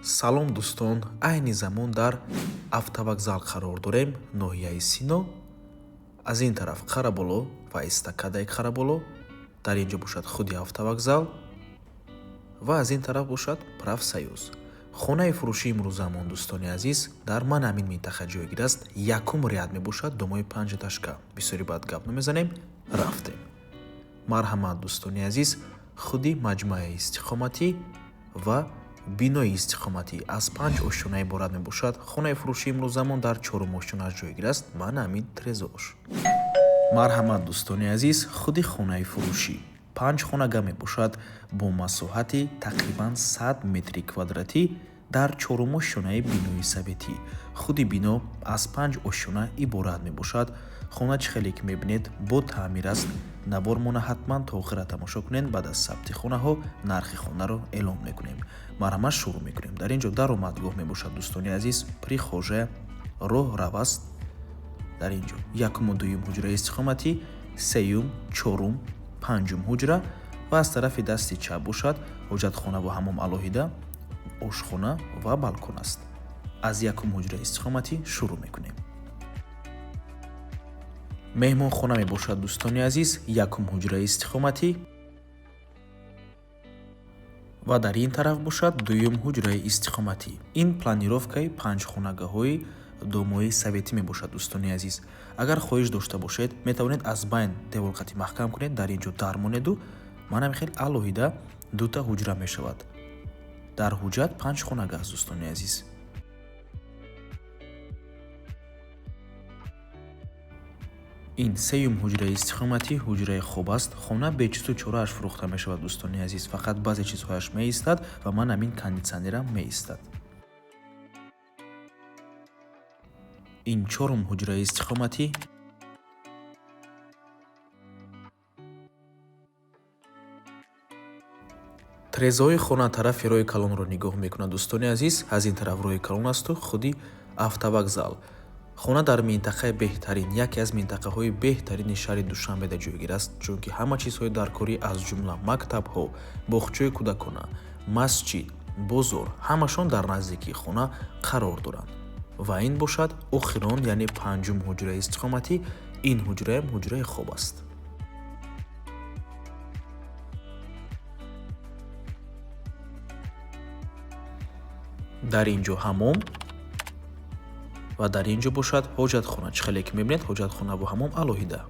Салом, дӯстон! Айни замон дар автовокзал қарор дорем, ноҳияи Сино. Аз ин тараф Қараболо ва эстакадаи Қараболо, дар ин ҷо бошад худи автовокзал ва аз ин тараф бошад профсоюз. Хонаи фурӯшии имрӯзамон, дӯстони азиз, дар ман ҳамин минтақа ҷойгир аст. Якум ряд мебошад, домои панҷэтажка. Бисёри баъд гап намезанем, рафтем. Марҳамат, дӯстони азиз, худи маҷмӯаи истиқоматӣ ва бинои истиқоматӣ аз 5 ошёна иборат мебошад. Хонаи фурӯшии имрӯзамон дар чорум ошёнааш ҷойгир аст. Ман ҳамин трезош. Марҳамат, дӯстони азиз, худи хонаи фурӯшӣ 5 хонага мебошад бо масоҳати тақрибан 100 метри квадратӣ дар чорум ошёнаи бинои советӣ. Худи бино аз 5 ошёна иборат мебошад. Хона чӣ хеле ки мебинед, бо таъмир аст. Навормона ҳатман то охира тамошо кунед. Баъд аз сабти хонаҳо нархи хонаро эълон мекунем. Марҳамат, шурӯъ мекунем. Дар ин ҷо даромадгоҳ мебошад, дӯстони азиз, прихожая, роҳрав аст. Дар ин ҷо якуму дуюм ҳуҷраи истиқоматӣ, сеюм, чорум, панҷум ҳуҷра ва аз тарафи дасти чап бошад ҳоҷатхона ва ҳамом алоҳида, ошхона ва балкон аст. Аз якум ҳуҷраи истиқоматӣ шурӯъ мекунем. Меҳмонхона мебошад, дӯстони азиз, якум ҳуҷраи истиқоматӣ ва дар ин тараф бошад дуюм ҳуҷраи истиқоматӣ. Ин планировкаи панҷхонагаҳои домои советӣ мебошад, дӯстони азиз. Агар хоҳиш дошта бошед, метавонед аз байн деволқати маҳкам кунед, дар ин ҷо дармонеду манам хел алоҳида дута ҳуҷра мешавад. Дар ҳуҷҷат 5 хонага аст, дӯстони азиз. Ин сеюм ҳуҷраи истиқоматӣ, ҳуҷраи хоб аст. Хона бечизу чорааш фурӯхта мешавад, дӯстони азиз. Фақат баъзе чизҳояш меистад ва ман ҳамин кондитсионерам меистад. Ин чорум ҳуҷраи истиқоматӣ. Трезаҳои хона тарафи роҳи калонро нигоҳ мекунад, дӯстони азиз. Аз ин тараф роҳи калон асту худи автовокзал. Хона дар минтақаи беҳтарин, яке аз минтақаҳои беҳтарини шаҳри Душанбеда ҷойгир аст, чунки ҳама чизҳои даркорӣ аз ҷумла мактабҳо, боғчаи кӯдакона, масҷид, бозор ҳамашон дар наздикии хона қарор доранд. Ва ин бошад охирон, яъне панҷум ҳуҷраи истиқоматӣ. Ин ҳуҷраам ҳуҷраи хоб аст. Дар ин ҷо ҳамом ва дар ин ҷо бошад ҳоҷатхона. Чӣ хеле ки мебинед, ҳоҷатхона бо ҳамом алоҳида.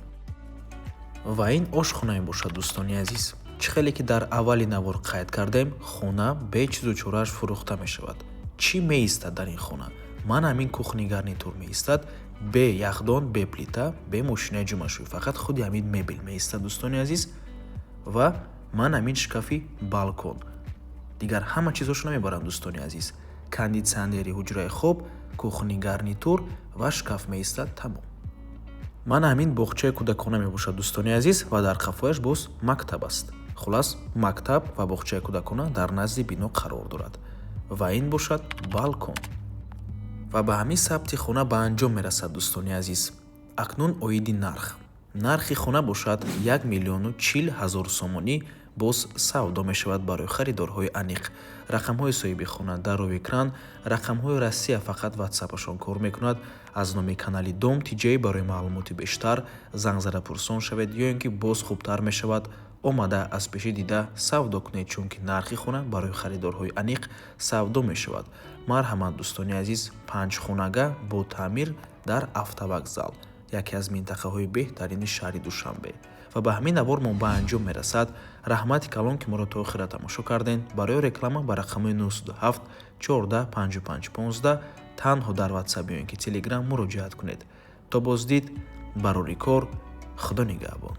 Ва ин ошхона мебошад, дӯстони азиз. Чӣ хеле ки дар аввали навор қайд кардем, хона бечизу чорааш фурӯхта мешавад. Чӣ меистад дар ин хона? Ман ҳамин кухни гарнитур меистад, бе яхдон, бе плита, бе мошинаи ҷумъашӯй. Фақат худи ҳамин мебел меистад, дӯстони азиз. Ва ман ҳамин шкафи балкон. Дигар ҳама чизҳошо намебарам, дӯстони азиз. Кондитсионери ҳуҷраи хоб, кухни гарнитур ва шкаф меистад, тамом. Ман ҳамин боғчаи кӯдакона мебошад, дӯстони азиз, ва дар қафояш боз мактаб аст. Хулас, мактаб ва боғчаи кӯдакона дар назди бино қарор дорад. Ва ин бошад балкон. Ва ба ҳамин сабти хона ба анҷом мерасад, дӯстони азиз. Акнун оиди нарх. Нархи хона бошад 1 040 000 сомонӣ, боз савдо мешавад барои харидорҳои аниқ. Рақамҳои соҳиби хона дар рӯи экран, рақамҳои Россия фақат ватсапашон кор мекунад. Аз номи канали Дом TJ барои маълумоти бештар занг зада пурсон шавед ё ин ки боз хубтар мешавад омада аз пеши дида савдо кунед, чунки нархи хона барои харидорҳои аниқ савдо мешавад. Марҳамат, дӯстони азиз, 5 хонага бо таъмир дар автовокзал, яке аз минтақаҳои беҳтарини шаҳри Душанбе. Ва ба ҳамин навор мо ба анҷом мерасад. Раҳмати калон, ки моро то охира тамошо кардем. Барои реклама ба рақамҳои 907 14 55 15 танҳо дар WhatsApp ё ин ки Telegram муроҷиат кунед. То боздид, барори кор, Худо нигаҳбон.